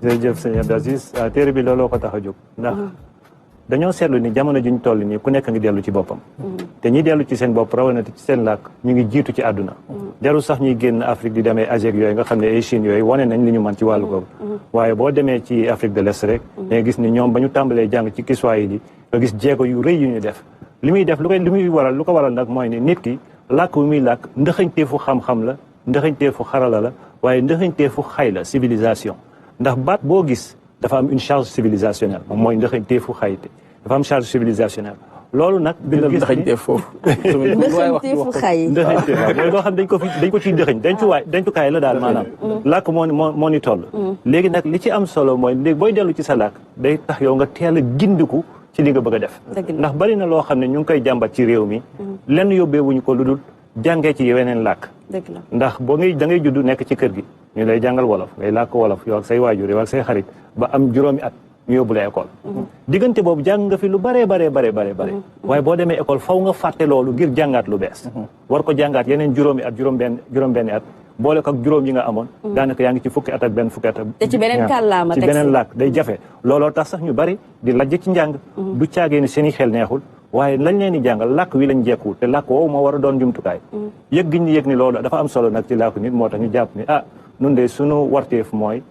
jërëjëf sëñ Abdou Aziz téere bi looloo ko tax a jóg ndax dañoo seetlu ni jamono juñ toll nii ku nekk ngi dellu ci boppam te ñi dellu ci seen bopp rawatina ci seen làkk ñu ngi jiitu ci àdduna jarul sax ñuy génn Afrique di demee Asie yooyu nga xam ne ay Chine yooyu wane nañ li ñu mën ci wàllu googu waaye boo demee ci Afrique de l'Est rek da nga gis ni ñoom ba ñu tàmbalee jàng ci Kiswahili nga gis jéego yu rëy yu ñu def li muy def lu ko waral nag mooy ni nit ki làkk bu muy làkk ndëxañteefu xam-xam la ndëxañteefu xarala la waaye ndëxañteefu xay la civilisation ndax baat boo gis dafa am une charge civilisationnelle moom mooy ndëxañteefu xayte dafa am charge civilisationnelle loolu nag ndëxañteef foofu ndëxañteefu xay ndëxañteef waaw mooy loo xam dañ ko ciy dëxañ dencukaay la daal maanaam làkk moo ni toll léegi nag li ci am solo mooy léegi booy dellu ci sa làkk day tax yow nga teel a gindiku ci li nga bëgg a def ndax bari na loo xam ne ñu ngi koy jàmbat ci réew mi lenn yóbbeewuñu ko lu dul jàngee ci weneen làkk ndax boo da ngay judd nekk ci kër gi ñu lay jàngal wolof ngay làkk wolof yow ak say waajur yow ak say xarit ba am juróomi at ñu yóbbu la école diggante boobu jàng nga fi lu bare waaye boo demee école faw nga fàtte loolu ngir jàngaat lu bees war ko jàngaat yeneen juróomi at juróom-benni at boole ko ak juróom yi nga amoon daanaka yaa ngi ci fukki at ak te ci beneen kàllaama ci beneen làkk day jafe looloo tax sax ñu bari di lajj ci njàng du caagee ni seen i xel neexul waaye lañ leen di jàngal làkk wi lañ jekku te làkk woowu moo war a doon jumtukaay yëg gi ñu yëg ni loolu dafa am solo nag ci làkku nit moo tax ñu jàpp ni nun de suñu warteef mooy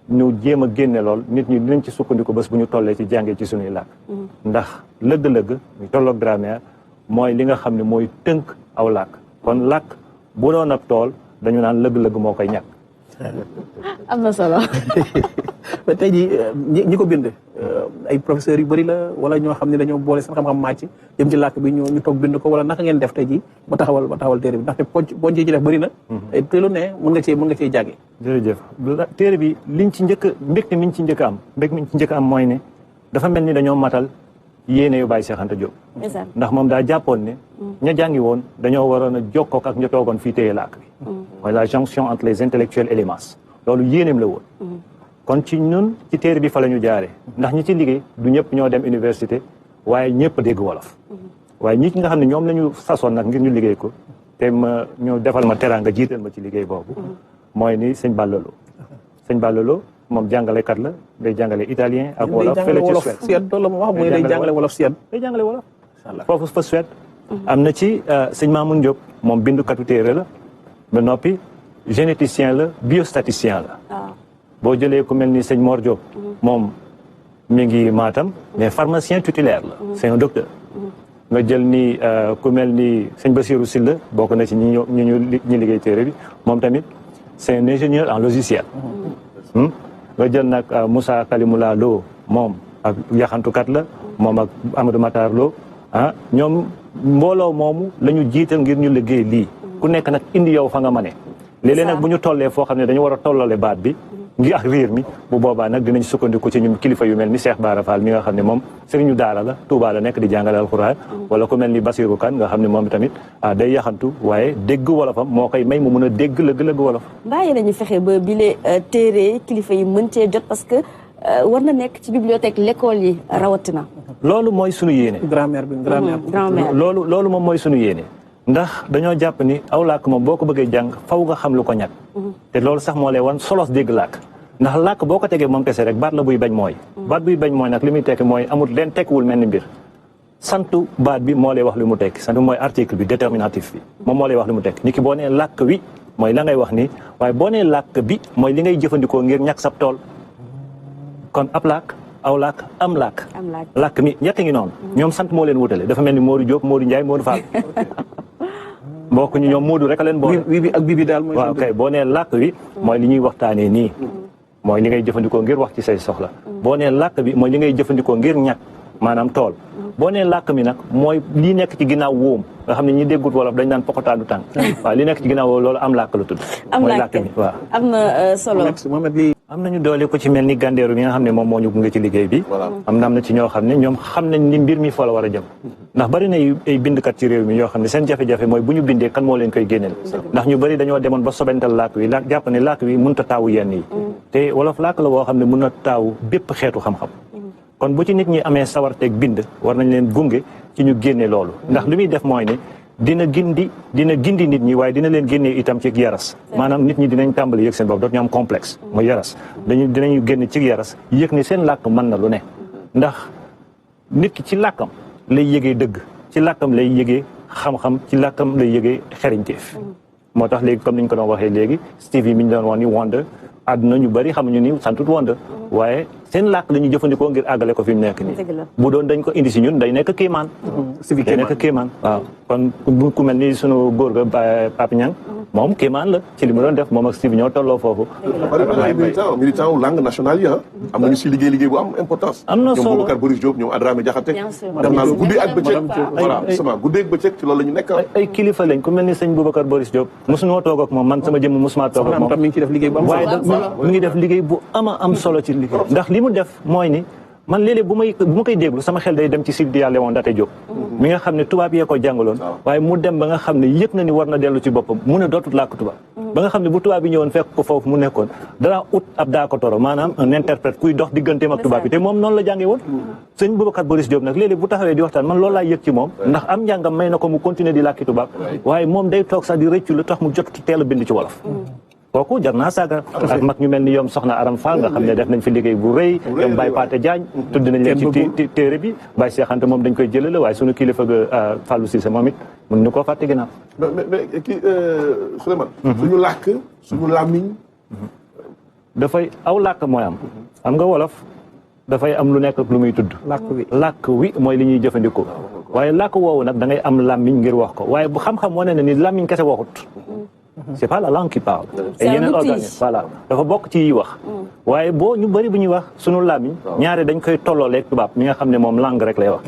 ñu jéem a génne lool nit ñi dinañ ci sukkandiku bés bu ñu tollee ci jàngee ci suñuy làkk ndax lëgg-lëgg ñu tolloog grammaire mooy li nga xam ne mooy tënk aw làkk kon làkk bu doon ab tool dañu naan lëgg-lëgg moo koy ñàkk am na solo mais tey jii ñi ko bind ay professeurs yu bëri la wala ñoo xam ne dañoo boole seen xam-xam màcc jëm ci làkk bi ñu toog bind ko wala naka ngeen def tey jii ba taxawal téere bi ndaxte poñ ci def bëri na te lu ne mën nga cee jàgge jërëjëf téere bi liñ ci njëkk mbégte miñ ci njëkk am mooy ne dafa mel ni dañoo matal yéene yu Baye Cheikh Anta Diop ndax moom daa jàppoon ne ña jàngi woon dañoo waroon a jokkook ak ña toogoon fii téye làkk bi mooy la jonction entre les intellectuels et les masses loolu yéeneem la woon kon ci ñun ci téere bi fa la ñu jaare ndax ñi ci liggéey du ñëpp ñoo dem université waaye ñëpp dégg wolof waaye ñi nga xam ne ñoom la ñu sasoon nag ngir ñu liggéey ko te ma ñu defal ma teraanga jiital ma ci liggéey boobu mooy ni sëñ Ballalo moom jàngalekat la day jàngale italien ak wolof fële ci Suède loolu la ma wax mooy day jàngale wolof Suède day jàngale wolof foofu fa Suède am na ci sëñ Mamoun Diop moom bindukatu téere la ba noppi généticien la biostatisticien la boo jëlee ku mel ni sëñ Mor Diop moom mi ngi Matam mais pharmacien titulaire la c'est un docteur nga jël ni ku mel ni sëñ Bassirou Sylla bokk na ci ñi liggéey téere bi moom tamit c'est un ingénieur en logiciel nga jël nag Moussa Kalimoula Lo moom ak yaxantukat la moom ak Amadou Matar Lo ñoom mbooloo moomu la ñu jiital ngir ñu liggéey lii ku nekk nag indi yow fa nga mane léeg-léeg nag bu ñu tollee foo xam ne dañu war a tollale baat bi ngi ak riir mi bu boobaa nag dinañ sukkandiku ci ñun kilifa yu mel ni Cheikh Bara Fall mi nga xam ne moom sëriñu daara la Touba la nekk di jàngale alxuraan wala ku mel ni Bassirou Kane nga xam ne moom tamit day yaxantu waaye dégg wolofam moo koy may mu mun a dégg lëgg-lëgg wolof mbàyyi nañu fexe ba bile téere kilifa yi mën cee jot parce que war na nekk ci bibliothèque l'école yi rawatina loolu mooy sunu yéene grammaire loolu moom mooy sunu yéene ndax dañoo jàpp ni aw làkk moom boo ko bëggee jàng faw nga xam lu ko ñàkk te loolu sax moo lay wan solos dégg làkk ndax làkk boo ko tegee moom kese rek baat la buy bañ mooy baat buy bañ mooy nag li muy tekki mooy amul leen tekkiwul mel ni mbir santu baat bi moo lay wax li mu tekki santu mooy article bi déterminatif bi moom moo lay wax li mu tekki ni ki boo nee làkk wi mooy la ngay wax nii waaye boo nee làkk bi mooy li ngay jëfandikoo ngir ñàkk sab tool kon ab làkk aw làkk am làkk mi ñett ngi noonu ñoom sant moo leen wutale dafa mel ni Modou Diop Modou Ndiaye Modou Fall mbokk ñu ñoom Modou rek a leen boole wi bi ak bi daal mooy waaw kay boo nee làkk wi mooy li ñuy waxtaanee nii mooy li ngay jëfandikoo ngir wax ci say soxla boo nee làkk bi mooy li ngay jëfandikoo ngir ñàkk maanaam tool boo nee làkk mi nag mooy lii nekk ci ginnaaw wóom nga xam ne ñi déggut wolof dañ naan pokotaanu tànk waaw li nekk ci ginnaaw wóom loolu am làkk la tudd mooy làkk mi waaw am na solo am nañu doole ko ci mel ni gàndeeru mi nga xam ne moom moo ñu gunge ci liggéey bi am na ci ñoo xam ne ñoom xam nañ ni mbir mi fa la war a jëm ndax bari na ay bindkat ci réew mi ñoo xam ne seen jafe-jafe mooy bu ñu bindee kan moo leen koy génneel ndax ñu bari dañoo demoon ba sobental làkk wi jàpp ne làkk wi mënut a taawu yenn yi te wolof làkk la woo xam ne mën a taawu bépp xeetu xam-xam kon bu ci nit ñi amee sawarteeg bind war nañ leen gunge ci ñu génne loolu ndax li muy def mooy ne dina gindi nit ñi waaye dina leen génnee itam ci yaras maanaam nit ñi dinañ tàmbali yëg seen bopp dootu ñu am complexe mooy yaras dinañu génn ci yaras yëg ne seen làkk mën na lu ne ndax nit ki ci làkkam lay yëgee dëgg ci làkkam lay yëgee xam-xam ci làkkam lay yëgee xeriñteef moo tax léegi comme ni ñu ko doon waxee léegi Stevie mi ñu doon wax ni Wonder àdduna ñu bëri xamuñu ni santut Wonder waaye seen làkk la ñuy jëfandikoo ngir àggale ko fi mu nekk nii bu doon dañ ko indi si ñun day nekk kéemaan day nekk kéemaan waaw kon bu ku mel ni sunu góor ga Pape Niang moom kéemaan la ci li mu doon def moom ak Stevie ñoo tolloo foofu militant wu langue nationale yi am nañu si liggéey bu am importance am na solo ñoom Boubacar Boris Diop ñoom Adramé Diakhaté dem naa guddee ak bëccëg voilà sama guddee ak bëccëg ci loolu la ñu nekk ay kilifa lañ ku mel ni sëñ Boubacar Boris Diop mosuñoo toog ak moom man sama jëmm mosuma toog ak moom mi ngi ci def liggéey bu am waaye mi ngi def liggéey bu am solo ci liggéey ndax li mu def mooy ni man léeg-léeg bu ma koy déglu sama xel day dem ci Sylvia Léon Daté Diop mi nga xam ne tubaab yee ko jàngaloon waaye mu dem ba nga xam ne yëg na ni war na dellu ci boppam mu ne dootul làkk tubaab ba nga xam ne bu tubaab yi ñëwoon fekk ko foofu mu nekkoon dara ut ab daakotoro maanaam un interprète kuy dox digganteem ak tubaab yi te moom noonu la jàngee woon sëñ Boubacar Boris Diop nag léeg-léeg bu taxawee di waxtaan man loolu laa yëg ci moom ndax am njàngam may na ko mu continuer di làkki tubaab waaye moom day toog sax di rëccu lu tax mu jot teel a bind ci wolof kooku jar naa saaga ak mag ñu mel ni yoom soxna Aram Fall nga xam ne def nañ fi liggéey bu rëy ñoom Baye Paté Diagne tudd nañ leen ci téere bi Baye Cheikh Anta moom dañ koy jëlale waaye sunu kilifa ga Fallou Cissé moom it mun ñu koo fàtte ginnaaw mais kii Souleymane suñu làkk suñu làmmiñ dafay aw làkk mooy am nga wolof dafay am lu nekk lu muy tudd làkk wi mooy li ñuy jëfandikoo waaye làkk woowu nag da ngay am làmmiñ ngir wax ko waaye bu xam-xam wane na ni làmmiñ kese waxut c'est pas la langue qui parle et yeneen organisme voilà dafa bokk ci yi wax waaye boo ñu bëri bu ñuy wax sunu làmmiñ ñaare dañ koy tollooleeg tubaab mi nga xam ne moom langue rek lay wax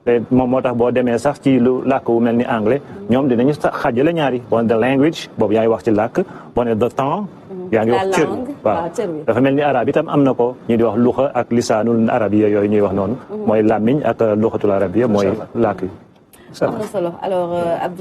te moom moo tax boo demee sax ci lu làkk wu mel ni anglais ñoom dinañu xaajale ñaari boo ne the language boobu yaa ngi wax ci làkk boo ne the temps yaa ngi wax cër waaw dafa mel ni arab itam am na ko ñu di wax luxa ak lisaanul arabiya yooyu ñuy wax noonu mooy làmmiñ ak luxatul arabiya mooy làkk yi am na solo alors Abdoulaye